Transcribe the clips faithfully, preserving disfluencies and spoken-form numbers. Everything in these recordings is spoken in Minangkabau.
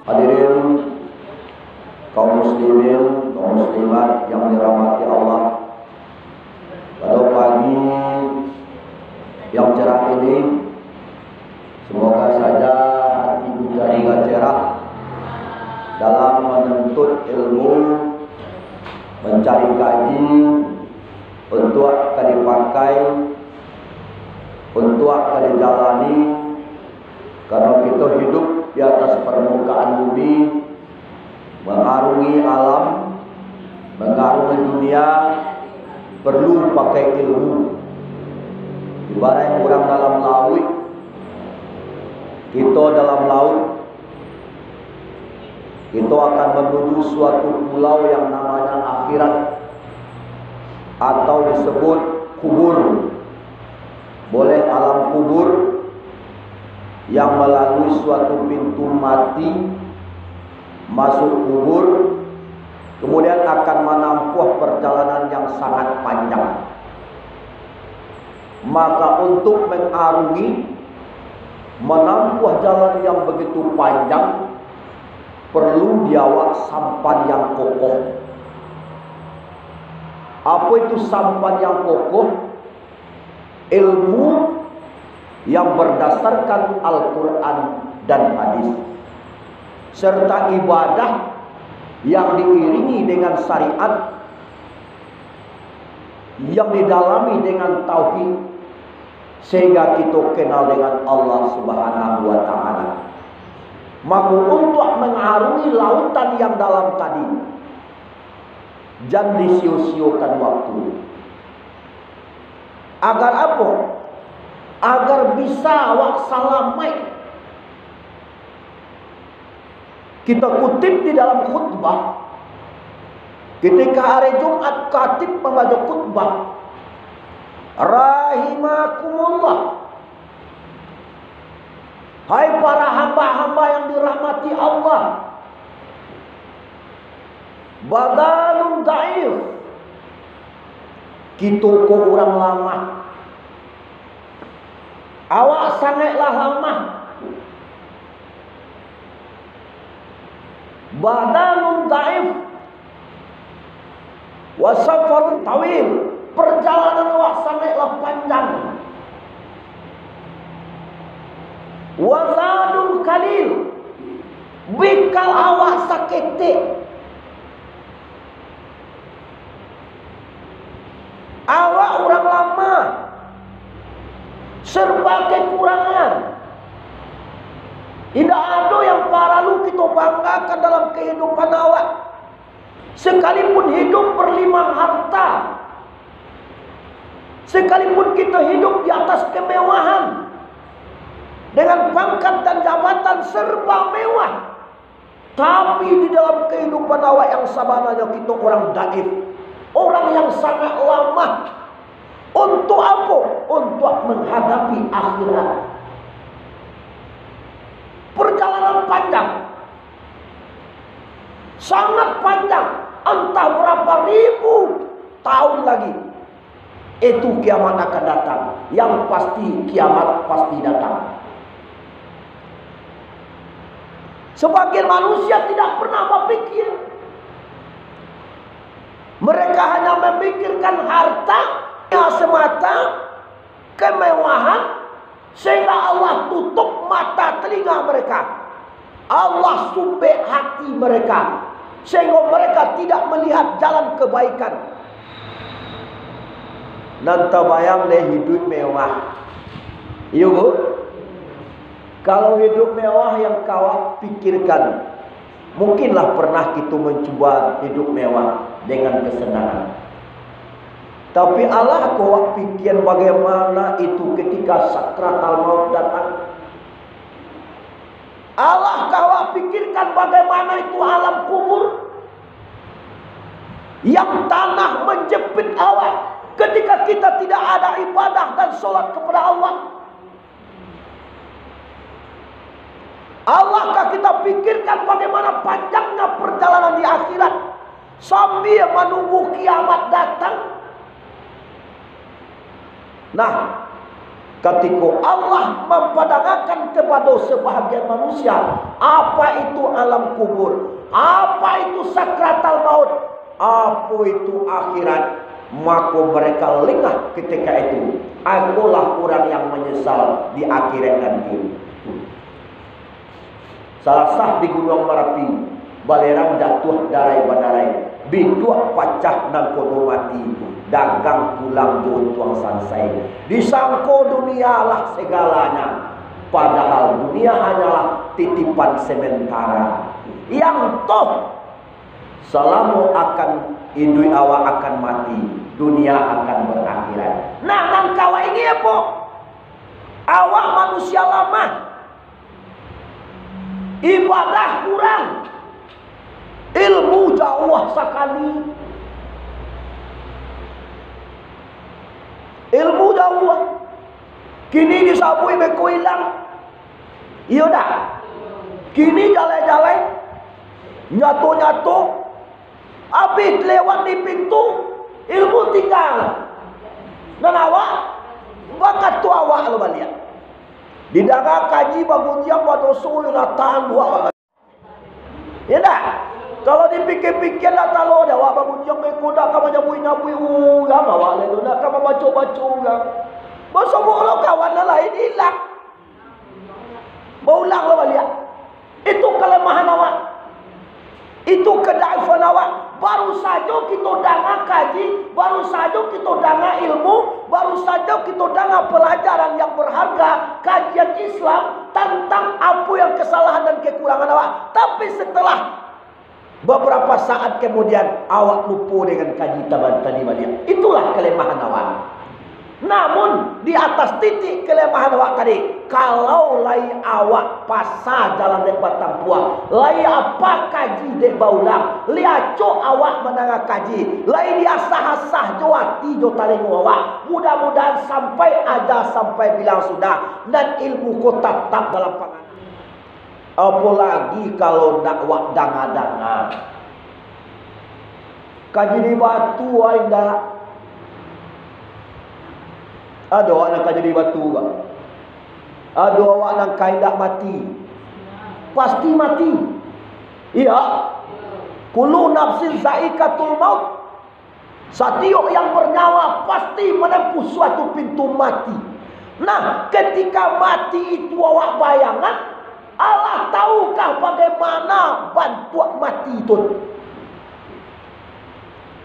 Hadirin kaum muslimin, kaum muslimat yang dirahmati Allah, pada pagi yang cerah ini, semoga saja hati kita juga cerah dalam menuntut ilmu, mencari kaji, untuak ka dipakai, untuak ka dijalani, karena kita hidup di atas permukaan bumi, mengarungi alam, mengarungi dunia, perlu pakai ilmu. Ibarat urang dalam lauik, kita dalam laut, kita akan menuju suatu pulau yang namanya akhirat, atau disebut kubur. Boleh alam kubur, yang melalui suatu pintu mati masuk kubur, kemudian akan menempuh perjalanan yang sangat panjang. Maka untuk mengarungi, menempuh jalan yang begitu panjang, perlu di awak sampan yang kokoh. Apa itu sampan yang kokoh? Ilmu yang berdasarkan Al-Quran dan hadis, serta ibadah yang diiringi dengan syariat, yang didalami dengan tauhid, sehingga kita kenal dengan Allah Subhanahu wa Ta'ala. Maka, untuk mengarungi lautan yang dalam tadi, jan disio-siokan waktu. Agar apo? Agar bisa awak salamaik. Kita kutip di dalam khutbah, ketika hari Jumat, khatib mambaco khutbah, "Rahimakumullah, hai para hamba-hamba yang dirahmati Allah, badanun daif, kito ko urang lamah, awak sangaiklah lamah, badanun daif, wa safarun tawil, perjalanan awak sangaiklah panjang, wa zadun qalil, bikal awak saketek." Awak urang lamah, serba kekurangan. Indak ado yang paralu kito banggakan dalam kahidupan awak. Sekalipun hidup berlimang harta, sekalipun kito hidup di atas kemewahan, dengan pangkat dan jabatan serba mewah, tapi di dalam kahidupan awak yang sabananyo, kito urang daif, urang yang sangat lamah. Untuk apo? Untuak menghadapi akhirat. Perjalanan panjang, sangat panjang, entah berapa ribu tahun lagi. Itu kiamat akan datang. Yang pasti, kiamat pasti datang. Sebagian manusia tidak pernah berpikir. Mereka hanya memikirkan harta semata, kemewahan, sehingga Allah tutup mata telinga mereka. Allah sumbek hati mereka, sehingga mereka tidak melihat jalan kebaikan. Nan tabayang deh hiduik mewah. Iyo, Bu? Kalau hiduik mewah yang kawak pikirkan, mungkinlah pernah kito mencuba hiduik mewah dengan kesenangan. Tapi, alah kawak pikian bagaimana itu ketika sakratal maut datang? Alah kawak pikirkan bagaimana itu alam kubur, yang tanah menjepit awak ketika kita tidak ada ibadah dan sholat kepada Allah? Allahkah kita pikirkan bagaimana panjangnya perjalanan di akhirat sambil menunggu kiamat datang? Nah, Katiko Allah mampadangakan kapado sabahagian manusia, apa itu alam kubur, apa itu sakratal maut, apa itu akhirat, mako mereka lengah ketika itu. Akolah urang yang manyesal di akhirat nanti. Salasah di Gunuang Marapi, balerang jatuah darai-badarai, biduak pacah nangko do mati, dagang pulang jo untuang sansai. Disangko dunia lah sagalanya, padahal dunia hanyalah titipan sementara. Yang toh, salamo akan iduik awak akan mati, dunia akan barakhirat. Nah, nan ka awak ingin apo? Awak manusia lamah. Ibadah kurang, ilmu jauah sakali. Ilmu jauah. Kini disabuik beko ilang. Iyo dak? Kini jaleh-jaleh, nyato-nyato, abih lewat di pintu, ilmu tingga. Nan awak, bakato awak lo baliak. Didanga kaji bagunjiang, badoso, yo lah taluak. Yo ndak? Kalau dipikia-pikia lah, talo dek awak bagunjiang, beko ndak ka manyabuik-nyabuik urang awak lai tu, ndak ka mambaco-baco urang. Basobok lo kawan nan lain, ilang. Baulang lo baliak. Itu kalemahan awak. Itu kadaifan awak. Baru sajo kito danga kaji, baru sajo kito danga ilmu, baru sajo kito danga palajaran yang berharga, kajian Islam tantang apo yang kesalahan dan kekurangan awak. Tapi setelah beberapa saat kemudian, awak lupo dengan kaji taban tadi baliak. Itulah kalemahan awak. Namun, di ateh titik kalemahan awak tadi, kalau lai awak pasa jalan dek batampuah, lai apa kaji dek baulang, lai acok awak mandanga kaji, lai diasah-asah jo ati jo talingo awak, mudah-mudahan sampai aja sampai bilang sudah, nan ilmu ko tatap dalam panganan. Apo lagi kalau ndak wak danga-danga? Ka jadi batu, ai ndak? Ado awak nan ka jadi batu, Pak? Ado awak nan ka indak mati? Pasti mati. Iya. Kullu nafsin zaikatul maut. Satiok yang bernyawa pasti manempuh suatu pintu mati. Nah, ketika mati itu awak bayangan, Allah tahukah bagaimana bantuak mati itu?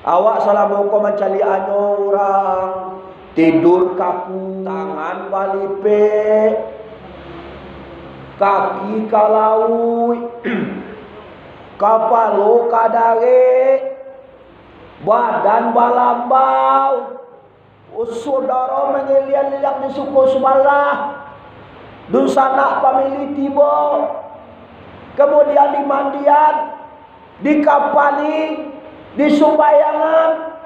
Awak salamo ko mancaliak anyo urang, tidur kaku, tangan balipek, kaki ka lauik, kapalo ka darek, badan balambau. Oh, saudara mangiliang-iliang di suku subalah. Dunsanak pamili tibo. Kamudian dimandian, dikapani, disumbayangan.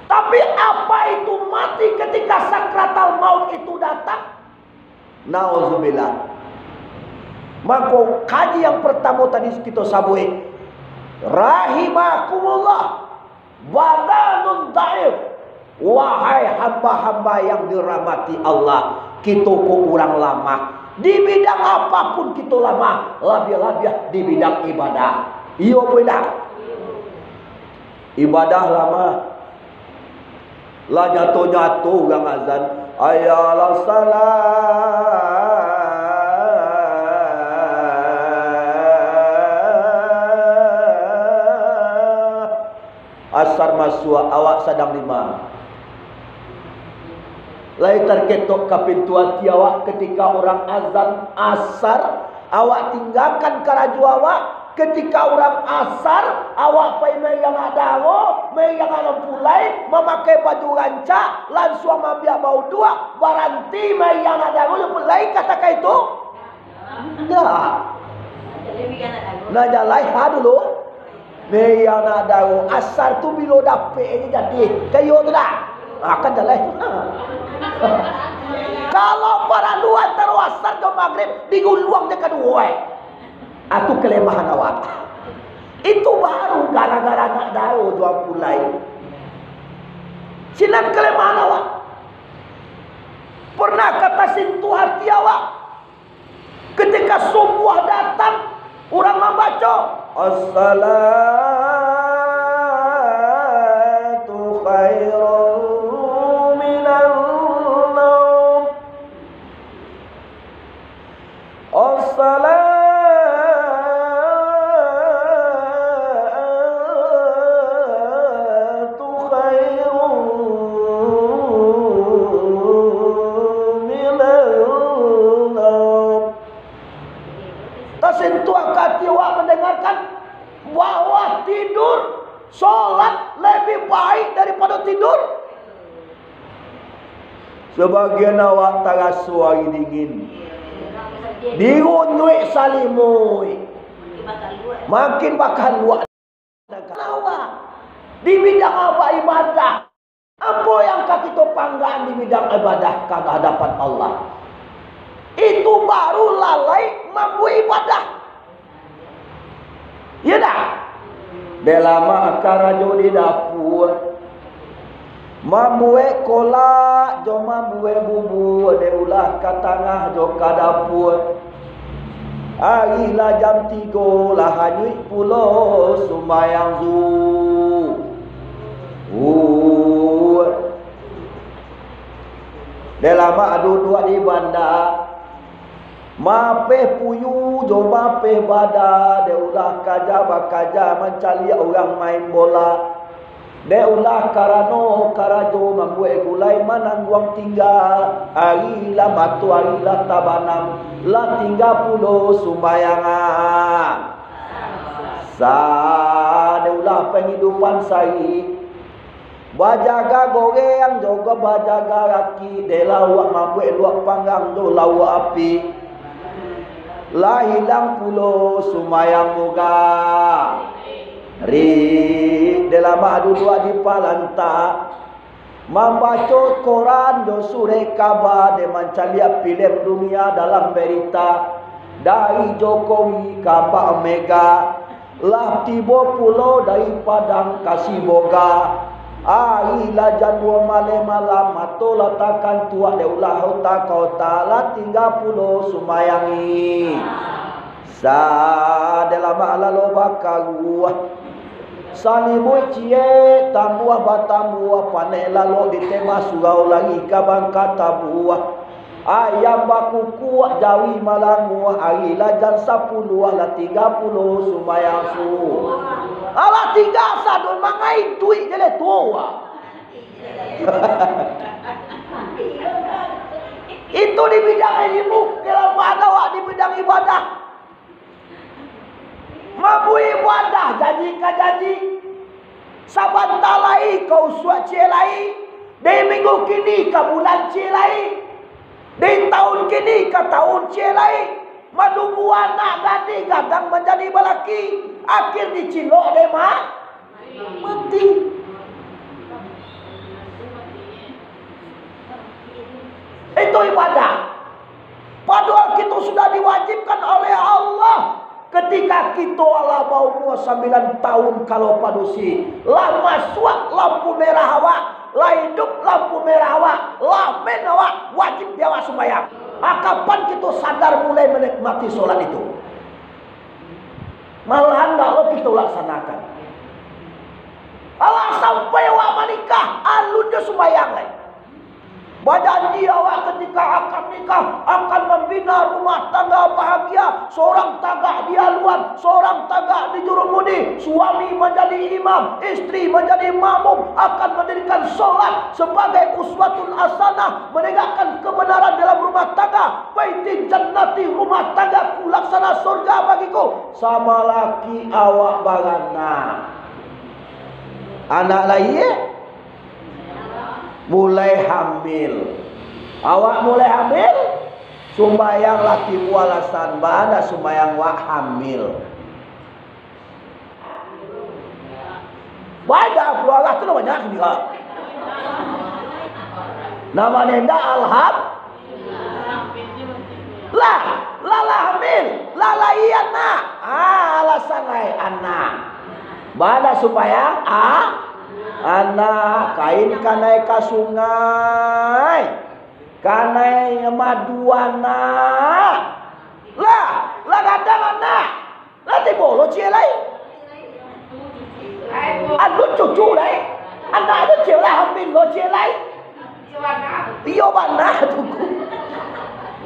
Tapi apa itu mati ketika sakratal maut itu datang? Nauzubillah. Mako, kaji yang pertamo tadi kito sabuik, rahimakumullah, badanun dhaif. Wahai hamba-hamba yang dirahmati Allah, kito ko urang lamah. Di bidang apapun kito lamah, labiah-labiah di bidang ibadah. Iyo, apo indak? Ibadah lamah. Lah nyato-nyato urang azan, "Hayya alas salah." Asar masuak, awak sadang di ma? Lai tarketok ka pintu ati awak ketika urang azan asar, awak tinggakan karajo awak, ketika urang asar, awak pai mairiang anak daro, mairiang anak lampu lai, mamakai baju rancak, lansuang maambiak bauduak, baranti mairiang anak daro, lai katakan itu? Indak. Nah, jalai ha dulu. Mairiang anak daro, asar tu bilo dapek aja jadi. Kayo tu dah. Ah, kan jalai tu. Kalau paralu antaro asar jo magrib, diguluang je kaduo, eh. Ah, tu kalemahan awak. Itu baru gara-gara anak daro jo ampulai. Sinan kalemahan awak. Pernahkah tasentuh hati awak ketika subuah datang, urang mambaco, "As-salatu khairum minan naum." As-salatu khairum minan naum. Tasentuh hati awak mandangakan bahwa tidur, solat labiah baik daripado tidur? Sabagian awak taraso ari dingin, dirunyuik salimuik, makin bakaluak awak. Di bidang awak ibadah, apo yang ka kito panggakan di bidang ibadah ka hadapan Allah? Itu baru lalai mambuek ibadah. Iyo dak? Dek lamak karajo di dapua, mambuek kolak jo mambuek bubua, dek ulah ka tangah jo ka dapua. Ari lah jam tigo, lah hanyuik pulo sumbayang zuhur. Dek lamak duduak di banda, mapeh puyuah jo mapeh bada, dek ulah kaja bakaja mancaliak urang main bola. Dek ulah karano karajo mambuek gulai manangguang tingga, ari lah matoari lah tabanam, lah tingga pulo sumbayang. Sa, dek ulah pangidupan sari, bajaga goreng jo bajaga rakik, dek lauak mambuek luak panggang jo lauak api. Lah ilang pulo sumbayang moga. Ri, dek lamak duduak di palanta, mambaco koran jo surek kaba, dek mancaliak pilem dunia dalam berita, dari Jokowi ka Mbak Mega. Lah tibo pulo dari Padang ka Sibolga. Ari lah jam duo maleh malam, mato lah takantuak, dek ulah ota ka ota, lah tingga pulo sumbayang. Sa, dek lamak lalo bakaruah, salimuik ciek tambuah batambuah, panek lalok di tembah surau, lari ka bangka tabuah. Ayam bakukuak, jawi malanguah, ari lah jam sapuluah, lah tingga pulo sumbayang subuah. Alah tingga sadon mangai duit jelek tu. Itu di bidang ilmu, kalau awak di bidang ibadah. Mambuek ibadah, janji ka janji. Sabanta lai ka usuak ciek lai, di minggu kini ka bulan ciek lai, di taun kini ka taun ciek lai. Manunggu anak gadih gadang manjadi balaki, akhir dicilok dek ma-, mati. Itu ibadah. Padohal kito sudah diwajibkan oleh Allah. Ketika kito lah baumua sambilan taun, kalau padusi lah masuak lampu merah awak, lah iduik lampu merah awak, lah men awak, wajib di awak sumbayang. Ah, kapan kito sadar mulai manikmati solat itu? Malahan ndak lo kito laksanakan. Alah sampai awak manikah, alun jo sumbayang lai. Bajanji awak ketika akad nikah akan mambina rumah tangga bahagia, sorang tagak di aluan, sorang tagak di jurumudi, suami manjadi imam, istri manjadi makmum, akan mandirikan solat sabagai uswatun hasanah, manegakkan kabanaran dalam rumah tangga, baitin jannati, rumah tanggaku laksana surga bagiku. Samalaki awak baranak, anak lahia, mulai hamil. Awak mulai hamil, sumbayang lah timbua alasan, baa ndak sumbayang wak hamil? Bada pulo arah tu lah banyak kini, Kak. Nama nenda alham-, lah, lah, lah hamil, lah lahia anak. Ah, alasan lai anak. Bada sumbayang, ah, anak, kain kanai ka sungai. Kanai madu anak. Lah, lah gadang anak. Lah tibo lo ciek lai. Anu cucu lai. Anak tu ciek lah hamil lo ciek lai. Iyo bana tu.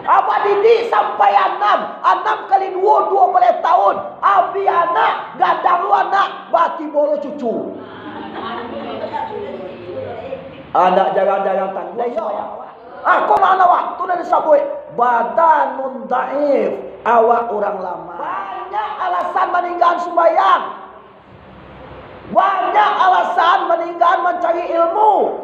Abah didik sampai anam, anam kali duo, duo baleh tahun. Abih anak, gadang lo anak, batibo lo cucu. Anak jarang-jarang tangguang. Iyo. Ah, ko makna waktu nan disabuik, badanun daif, awak urang lamah. Banyak alasan maninggakan sumbayang. Banyak alasan maninggakan mancari ilmu.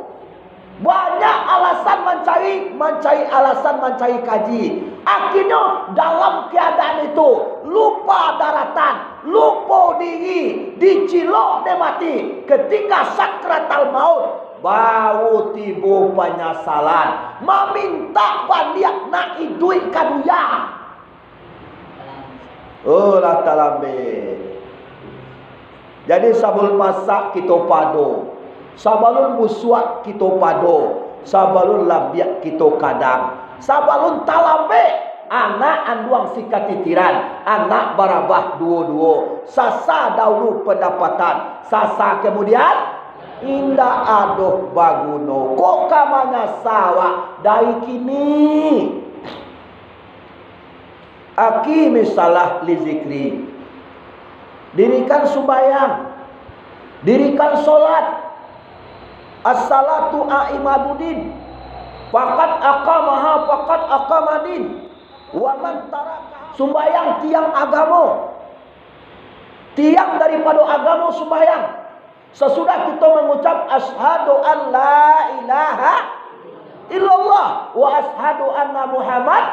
Banyak alasan mancari, mancari alasan mancari kaji. Akhirnyo, dalam keadaan itu, lupa daratan, lupo diri, dicilok dek mati. Ketika sakratal maut, baru tibo panyasalan, mamintak baliak nak iduik ka dunia. Oh, lah talambek. Jadi, sabalun masak kito pado, sabalun busuak kito pado, sabalun lambiak kito kadang, sabalun talambek, anak anduang si katitiran, anak barabah duo-duo, sasa daulu pandapatan, sasa kamudian indak ado baguno. Kok ka manyasa awak dari kini? Aqimis shalah li zikri. Dirikan sumbayang. Dirikan solat. As-salatu imaduddin. Faqad aqamaha, faqad aqamadin. Wa man tarakaha. Sumbayang tiang agamo. Tiang daripado agamo sumbayang. Sasudah kito mangucap, "Asyhadu an la ilaha illallah wa asyhadu anna Muhammad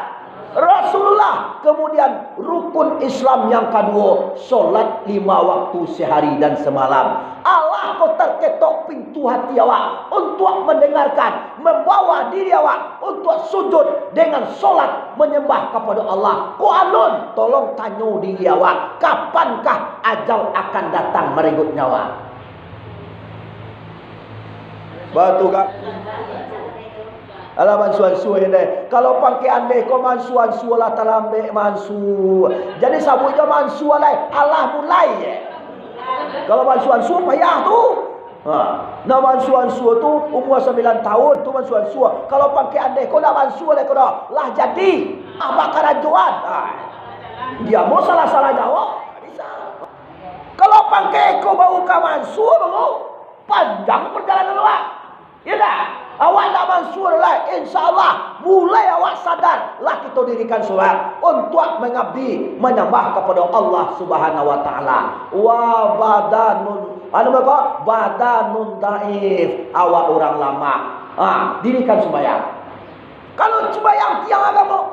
Rasulullah." Kemudian, rukun Islam yang kaduo, solat lima waktu sehari dan semalam. Alah ko taketok pintu hati awak untuak mandangarkan, mambawa diri awak untuak sujud dengan solat manyambah kapado Allah. Ko alun, tolong tanyo diri awak, kapankah ajal akan datang marenggut nyawa? Batu ka-, alah mansua-nsua deh. Kalau pangkek andeh ko mansua-nsua lah talambek mansua. Jadi sabuik jo mansua lai, alah mulai. Kalau mansua-nsua payah tu. Ha, nak mansua-nsua tu umua sambilan tahun tu mansua-nsua. Kalau pangkek andeh ko nak mansua lai ko dah, lah jadi. Ah, bakarajoan. Ha. Dia mau salah-salah jawab. Bisa. Kalau pangkek ko baru ka mansua, baru panjang perjalanan awak. Ya dah? Awak nak mansua lai, insya Allah, mulai awak sadar, lah kito dirikan solat untuak mangabdi, manyambah kapado Allah Subhanahu wa Ta'ala. Wa badanun, anu beko, badanun daif, awak urang lamah. Ha, dirikan sumbayang. Kalau sumbayang tiang agamo,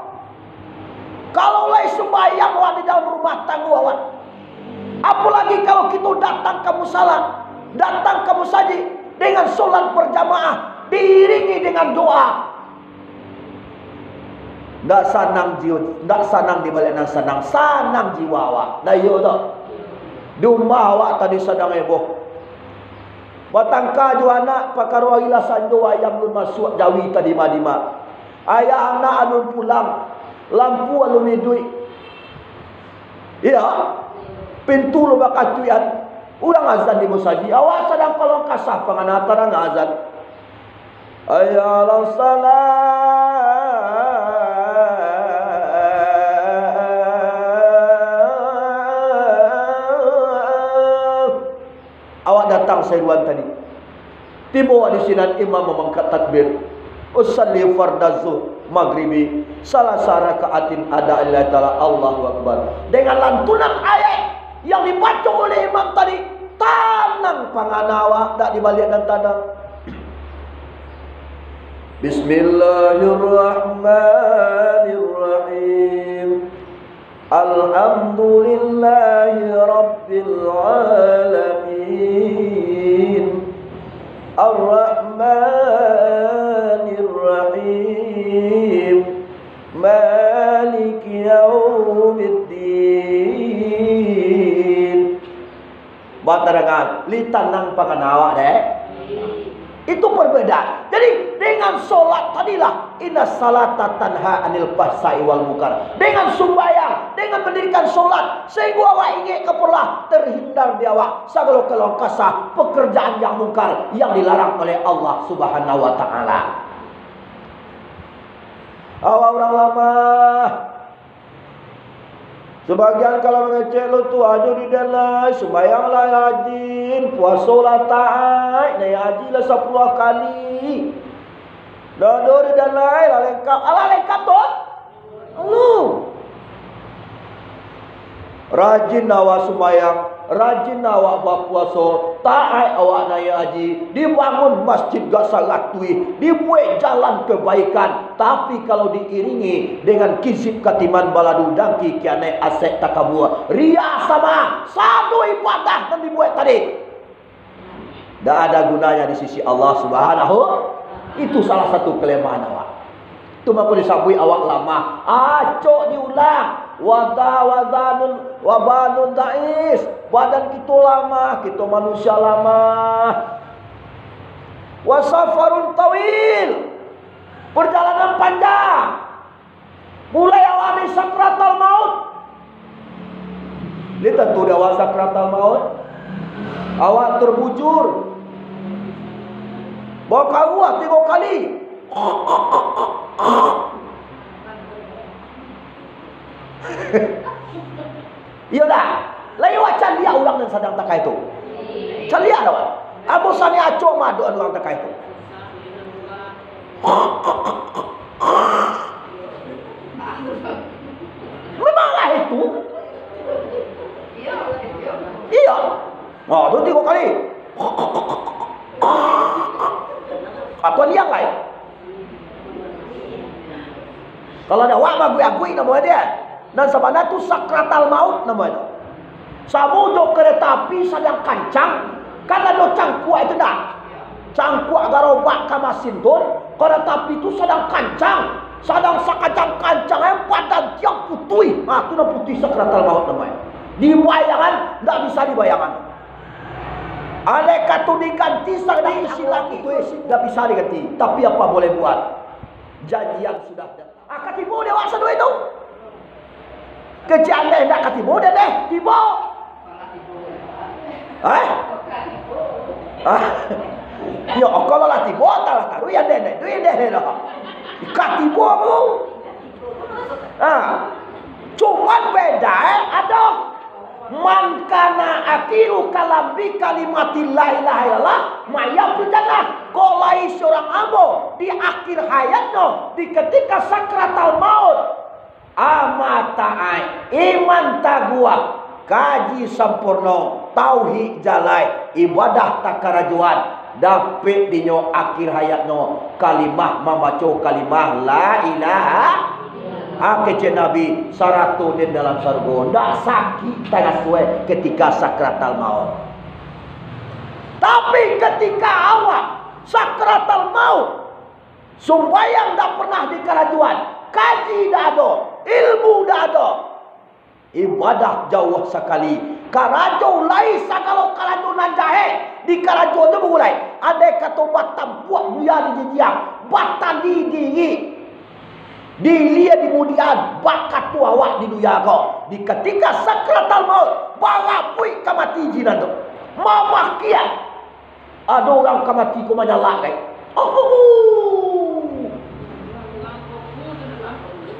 kalau lai sumbayang awak di dalam rumah tanggo awak, apolagi kalau kito datang ka musala, datang ka musajik dengan solat berjamaah, diiringi dengan doa, ndak sanang jiwa, ndak sanang di baliak nan sanang, sanang jiwa awak. Nah, iyo tu. Di rumah awak tadi sadang heboh. Batangka jo anak, pakaro ari lah sanjo, ayam alun masuak, jawi tadima-dima. Ayah anak alun pulang, lampu alun iduik. Iyo, pintu alun bakatuikan. Urang azan di musajik, awak sadang palong kasah pangana, tarang azan. Hayya alas salah. Awak datang sairuan tadi. Tibo awak di sinan, imam mamangkek takbir. Usalli fardaz zuhr maghribi salasa rakaatin adaan lillahi ta'ala. Allahu Akbar. Dengan lantunan ayat yang dibaco oleh imam tadi, tanang pangana awak, dak di baliak nan tanang. Bismillahirrahmanirrahim. Alhamdulillahi rabbil alamin. Arrahmanirrahim. Maliki yaumiddin. Batarangan, li tanang pangana awak deh. Itu perbedaan. Jadi, dengan solat tadilah, Inna salata tanha anil fahsai wal munkar. Dengan sumbayang, dengan mendirikan solat, sehingga awak ingek ka Allah, terhindar di awak sagalo keluhan kasar, pekerjaan yang mungkar, yang dilarang oleh Allah Subhanahu wa Ta'ala. Awak urang lamah. Sabagian kalau mangecek lo tu, ajo di den lai, sumbayang lah rajin, puaso lah taat, naiak haji lah sapuluah kali. Doh, doh di den lai, lah lengkap. Alah lengkap tu? Alah. Rajin awak sumbayang, rajin awak bapuaso, taat awak naiak haji, dibangun masjid gak saratuih, dibuek jalan kebaikan, tapi kalau diiringi dengan kizib, katiman, baladu, dangki, kianaik, asek, takabua, riya, sama, sado ibadah nan dibuek tadi, ndak ada gunanya di sisi Allah Subhanahu. Itu salah satu kelemahan awak. Tu mako disabuik awak lamah. Acok diulang. Wada, wadanun, wabanun da'if. Badan kito lamah, kito manusia lamah. Wasafarun tawil. Perjalanan panjang. Mulai awak di sakratal maut. Lai tantu di awak sakratal maut. Awak terbujur. Bakaruah tigo kali. Iyo dak? Lai awak caliak urang nan sadang takai tu? Caliak dak, wak? Ambo sani acok madoan urang takai tu. Memang lah itu. Iyo. Nah, tu tigo kali. Atau liang lai. Kalau dak awak baguik-aguik namo dia. Nan sabana tu sakratal maut namo itu. Samo jo kereta api sadang kancang, kan ado cangkuak itu ndak? Cangkuak garobak ka masin tu, kereta api tu sadang kancang, sadang sakancang-kancang, eh, badan tiang putuih. Ah, tu nan putuih sakratal maut namo itu. Di bayangan, ndak bisa dibayangkan. Andai kato diganti sadang isi langik tu, eh, ndak bisa diganti. Tapi apa boleh buat? Janjian sudah datang. Ah, ka tibo dek awak sadonyo tu. Kecek andeh ndak ka tibo, deh, deh, tibo. Hah? Ah. Yo, kalau lah tibo, talah taruih ya, deh, deh, duit, deh, deh, dah. Ka tibo, bro. Ah. Cuman beda, eh, ado. Man kana akhiru kalam bi kalimati la ilaha illallah, maya pujana, kok lai surang ambo di akhir hayatnyo, di ketika sakratal maut, ama taat, iman taguah, kaji sampurno, tauhid jalai, ibadah takarajoan, dapek dinyo akhir hayatnyo kalimah, mambaco kalimah la ilaha. Ah, kecek Nabi, sarato den dalam sarugo, ndak sakik tarasuah ketika sakratal maut. Tapi ketika awak sakratal maut, sumbayang ndak pernah dikarajoan, kaji ndak ado, ilmu ndak ado, ibadah jauah sakali, karajo lai sagalo karajo nan jahek dikarajo tu bagulai. Andai kato batampuak buya di jijiang, batali diri, diilia di mudian, bak kato awak di dunia ko. Di katika sakratal maut, barapuik ka mati jinan tu. Mamakiak. Ado urang ka mati ko manyalak, dek. Oh.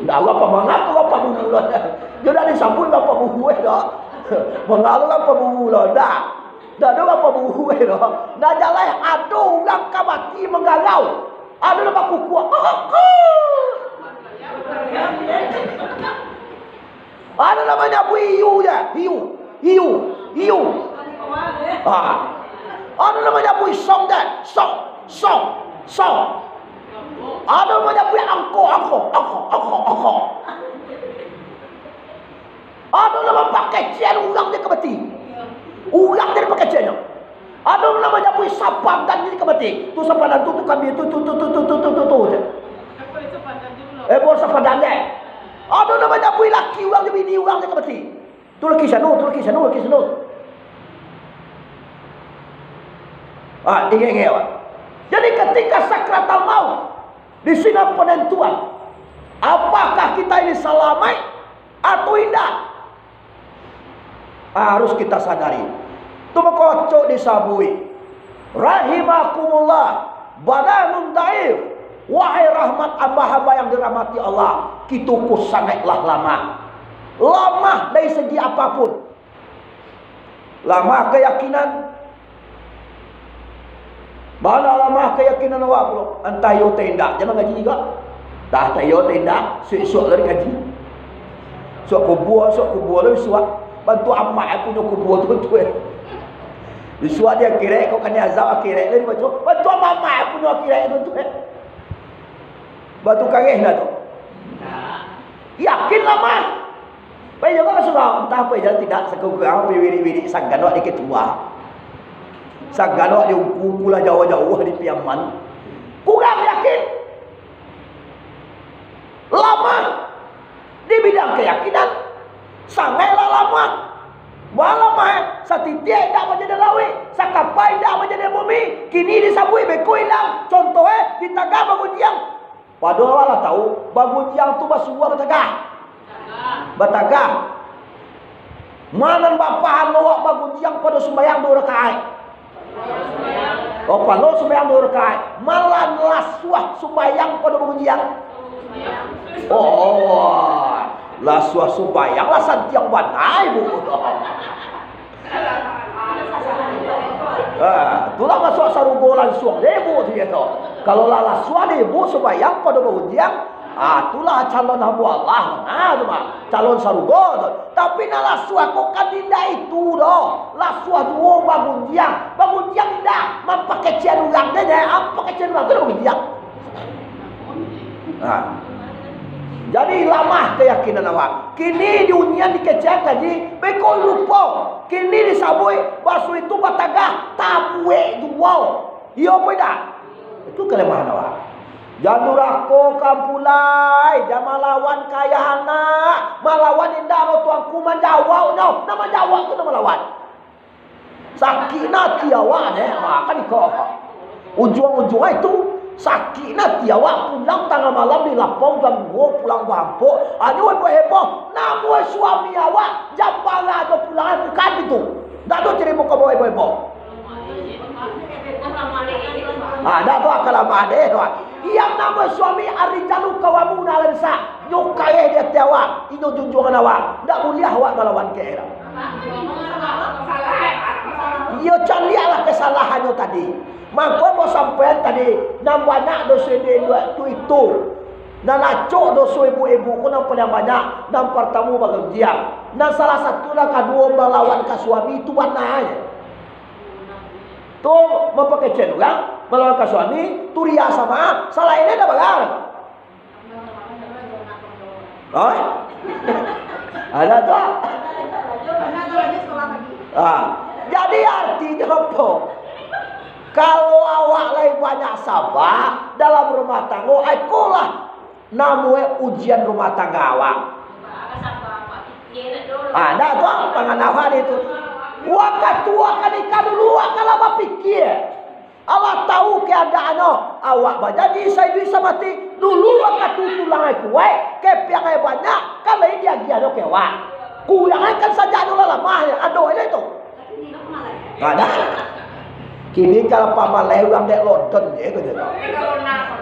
Ndak, urang pamangah ko urang paburu lo. Dio dak disambuik urang paburu, eh, dak. Mangah lo urang paburu lo, dak. Dak ado urang paburu, eh, dak. Ndak jaleh ado urang ka mati manggarau. Ado nan bakukuak. Ado nan manyabuik hiu je, hiu, hiu, hiu. Ha. Ado nan manyabuik song je, song, song, song. Ado nan manyabuik angko, angko, angko, angko, angko. Ado nan mampakecekan urang je ka mati. Urang je dipakecekan. Ado nan manyabuik sapadan je ka mati. Tu sapadan tu, tu kambing tu, tu, tu, tu, tu, tu, tu, tu, tu, je. Eh, bukan sapadan je. Ado nan manyabuik laki urang je, bini urang je ka mati. Tu laki sano, tu laki sano, laki sano. Ah, ingek-ingek awak. Jadi, ketika sakratal maut, Di sinan penentuan, apakah kita ini salamaik atau indak? Harus kita sadari. Tu mangko cok disabuik, rahimakumullah, badanun daif. Wahai rahmat hamba-hamba yang dirahmati Allah, kito ko sangaiklah lamah. Lamah dari segi apapun. Lamah keyakinan. Bana lamah keyakinan awak pulo. Antah iyo teh indak, jan mangaji juo. Dah, antah iyo teh indak, suak-suak lah dikaji. Suak kubua, suak kubua lah suak. Bantuak amak punyo kubua tu, bantuak. Di suak di akhirat, kok kanai azab akhirat lah dibaco. Bantuak amak punyo akhirat tu, bantuak. Batu kareh lah tu. Yakin lamah. Pai jago ka surau, antah pai jalan tidak, sakurang-kurang pai wirik-wirik sagan awak di ketua. Sagan awak di ungku-ungku lah jauah-jauah di Piaman. Kurang yakin. Lamah di bidang keyakinan. Sangaiklah lamah. Balamah, eh, satitiak indak manjadi lauik, sakapa indak manjadi bumi. Kini disabuik beko ilang. Contoh, eh, di tagah bagunjiang. Padahal awak lah tahu, bagunjiang tu basuo batagah. Batagah. Ma nan bapahalo awak bagunjiang pado sumbayang duo rakaat? Oh, pado sumbayang duo rakaat. Ma nan lasuah sumbayang pado bagunjiang? Oh, lasuah sumbayang lah santiang bana, Ibu. Ah, tu lah masuak sarugo lansuang dek ibu tu, yo toh. Kalau lah lasuah dek ibu sumbayang pado bagunjiang, ah, tu lah calon hamba Allah, ah, tu mah, calon sarugo tu. Tapi nan lasuah ko kan indak itu doh. Lasuah juo bagunjiang. Bagunjiang indak, mampakecekan urang deh, deh. Ah, pakecekan urang tu lah bagunjiang. Nah, jadi lamah keyakinan awak. Kini di unyian dikecekan kaji, beko lupo. Kini disabuik, baso itu batagah, tabuek juo. Iyo apo indak? Itu kalamahan awak. Jan durako ka ampulai, jan malawan ka ayah anak. Malawan indak lo tuanku manjawab nyo. Nan manjawab tu nan malawan. Sakik nan ati awak, eh. Ha, kan iko. Ujuang-ujuang itu, sakik nan ati awak pulang tangah malam di lapau jam duo, pulang barampok. Hanyo heboh-heboh, namuah suami awak, jam bara ado pulang, bukan itu. Ndak ado cari muko bawa heboh-heboh. Ah, ndak tu akal lamah deh, tu. Yang namuah suami, arijalu qawwamuna 'alan nisa. Nyo kareh di ateh awak, inyo junjuangan awak. Ndak buliah awak malawan ka inyo. Iyo caliaklah kasalahannyo tadi. Mako ambo sampaian tadi, nan banyak doso di wakatu itu. Nan acok doso ibu-ibu ko nan paliang banyak, nan partamo bagunjiang. Nan salah satu, nan kaduo balawan ka suami, itu bana se. Tu mampakecekan urang, balawan ka suami, tu riya samo, salain indak balawan. Hah? Ada tu? Ah, jadi artinyo apo? Kalau awak lai banyak saba dalam rumah tanggo, ikolah namonyo ujian rumah tangga awak. Ah, ndak tu panganawan itu. Wakatu awak ka nikah dulu, awak kan lah bapikia. Alah tahu keadaannyo, awak bajanji saiduik samati, dulu wakatu tulang ai kuaik, kepiang ai banyak, kan lai diagiahnyo ka awak. Kurang ai kan sajaknyo lah lamah, ado ai lai tu. Ada. Kini kalau pamalai urang dek London je, kata dia.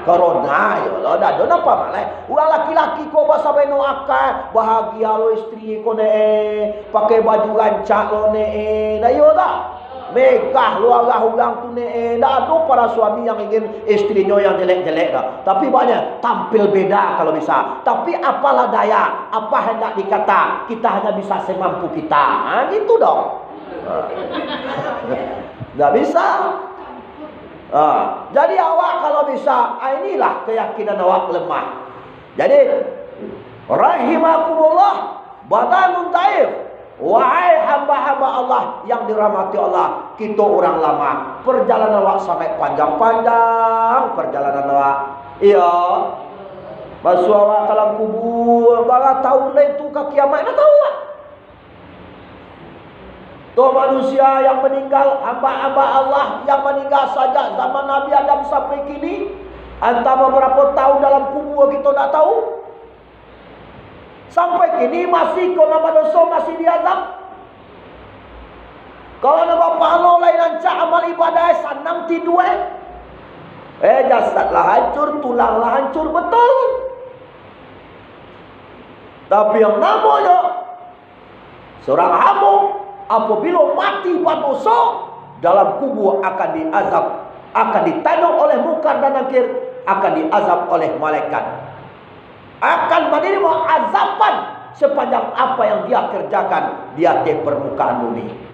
Corona, yo lo, dah, dah, napa malai? Urang laki-laki ko basabano akai, bahagia lo istri ko ne, pakai baju rancak lo ne, dah, yo dah. Megah lo arah urang tu ne, ndak ado para suami yang ingin istrinyo yang jelek-jelek dah. Tapi banyak tampil beda kalau bisa. Tapi apalah daya, apa hendak dikata, kita hanya bisa semampu kita. Ha, gitu dong. Ha. Nggak bisa. Ha. Jadi awak kalau bisa, ha, inilah keyakinan awak lemah. Jadi, rahimakumullah, badanun daif. Wahai hamba-hamba Allah yang dirahmati Allah, kito urang lamah. Perjalanan awak sangat panjang-panjang, perjalanan awak. Iyo. Basuo awak ka dalam kubua, bara taun lai tu ka kiamaik, ndak tahu awak. Toh manusia yang maninggal, hamba-hamba Allah yang maninggal sajak zaman Nabi Adam sampai kini, Antah babarapo taun dalam kubua, kito ndak tahu. Sampai kini masih ko nan badoso masih diazab. Kalau nan bapahalo lai rancak amal ibadah, sanang tidua. Eh, jasad lah hancur, tulang lah hancur, betul. Tapi yang namonyo seorang hamba, apabila mati badoso, dalam kubua akan diazab, akan ditanyo oleh Mungkar dan Nakir, akan diazab oleh malaikat, akan manarimo azaban sapanjang apa yang dia kerjakan di ateh parmukaan bumi.